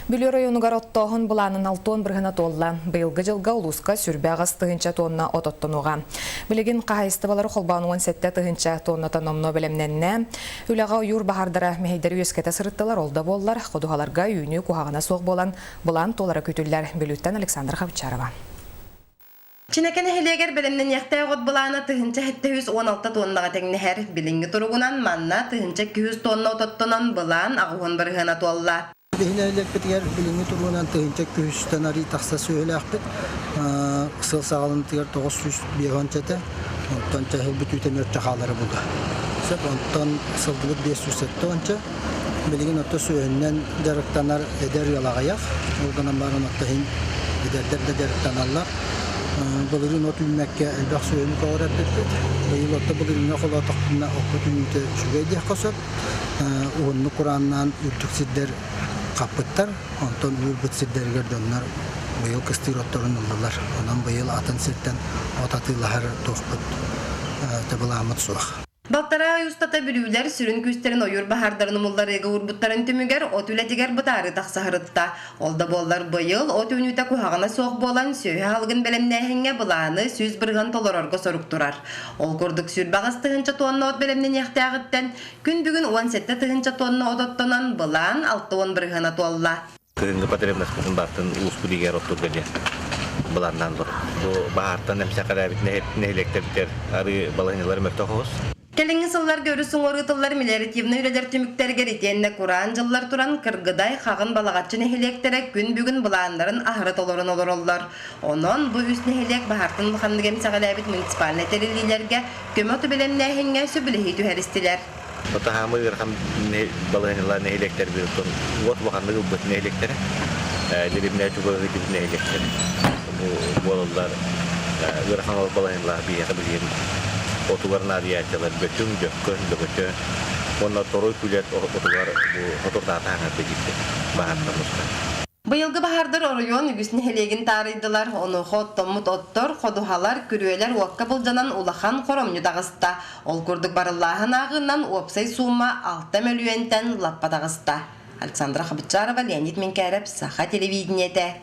Бүлүү оройуонугар оттооһун былаанын алтуон бырыһына туолла. Быйылгы дьылга улууска 28 тыһыынча тонна от оттонуоҕа. Билигин хаһаайыстыбалары холбоон 17 тыһыынча тонната номнуо бэлэмнэннэ. Үлэҕэ ойуур баһаардара мэһэйдэри үөскэтэ сырыттылар, ол да буоллар, ходуһаларга үүнүү куһаҕана суох буолан, былаан туолара күүтүллэр. Бүлүүттэн Александр Хабчарова. Чинэкэ нэһилиэгэр бэлэмнэниэхтээх от былаана 1716 туоннаҕа тэҥнэһэр. Билиҥҥи туругунан манна 1200 тонна от оттонон былаан аҕыһын бырыһыана туолла. Биһи нэһилиэкпитигэр билиҥҥи туругунан 1300-тэн арыы тахса сүөһүлээхпит. Сыл саҕаланытыгар 950 этэ. Онтон чаһыл бүтүүтэ өртө хаалара буолуо. Сөп, онтон сылгыбыт 570. Билигин отто сүөһүнэн дьарыктанар эдэр ыал аҕыйах. Ол гынан баран отто иһин эдэрдэр да дьарыктаналлар. Былырыын от үүммэккэ элбэх сүөһүнү көҕүрэппиппит. Быйыл отто былырыыҥҥа холоотохпуна окко үүнүүтэ үчүгэй диэххэ сөп. Уһуннук курааннаан үрдүк сирдэр хаппыттар. Онтон уурбут сирдэригэр дьоннор быйыл кыстыыр отторун ыллылар. Онон быйыл атын сиртэн от атыылаһар туохпут табылааммыт суох. Балтараа ый устата бүлүүлэр сүрүн күүстэрин ойуур баһаардарын умулларыыга уурбуттарын түмүгэр от үлэтигэр бытаарыы тахса сырытта. Ол да буоллар быйыл от үүнүүтэ куһаҕана суох буолан сүөһү аһылыгын бэлэмнээһиҥҥэ былааны 100% толорорго сорук турар. Ол курдук 28 тыһыынча тонна от бэлэмнэниэхтээҕиттэн күн бүгүн 17 тыһыынча тонна от оттонон былаан 60 бырыһыана туолла. Кыһыҥҥы потребностьпытын барытын улууспут иһигэр оттурга диэн былааннаан турар. Бу баһаартан эмсэҕэлээбит нэһилиэктэрбитигэр арыы балаһыанньалара мөлтөх оҕус. Кэлиҥҥи сылларга өрүс уҥуор ыытыллар мелиоративнай үлэлэр түмүктэригэр итиэннэ кураан дьыллар туран Кыргыдай, Хаҕын, Балаҕаччы нэһилиэктэрэ күн бүгүн былааннарын аһары толорон олороллор. Онон бу үс нэһилиэк баһаартан улаханнык эмсэҕэлээбит муниципальнай тэриллиилэргэ көмө оту бэлэмнээһиҥҥэ сөбүлэһии түһэристилэр. Отаһаамы ыарахан балаһыанньалаах нэһилиэктэрбит оттон уот улаханнык ылбыт нэһилиэктэрэ, Дирибинэ чугаһыытыбыт нэһилиэктэрэ бу буолаллар ыарахан балаһыанньалаах биһиэхэ билигин отугар наадыйааччылар Бөтүҥ, Дьөккөн, Бөкөчө уонна Торуй Күлэт отугар бу хотурдаата хаҥарда диирдэ баһаартан устан. Быйылгы баһаардар оройуон үгүс нэһилиэгин таарыйдылар. Онуоха оттоммут оттор, ходуһалар, күрүөлэр уокка былдьанан улахан хоромньу таҕыста. Ол курдук барыллааһын ааҕыынан уопсай суумма 6 мөлүйүөнтэн лаппа таҕыста. Александра Хабычарова, Леонид Минкээрэп, Саха телевидениетэ.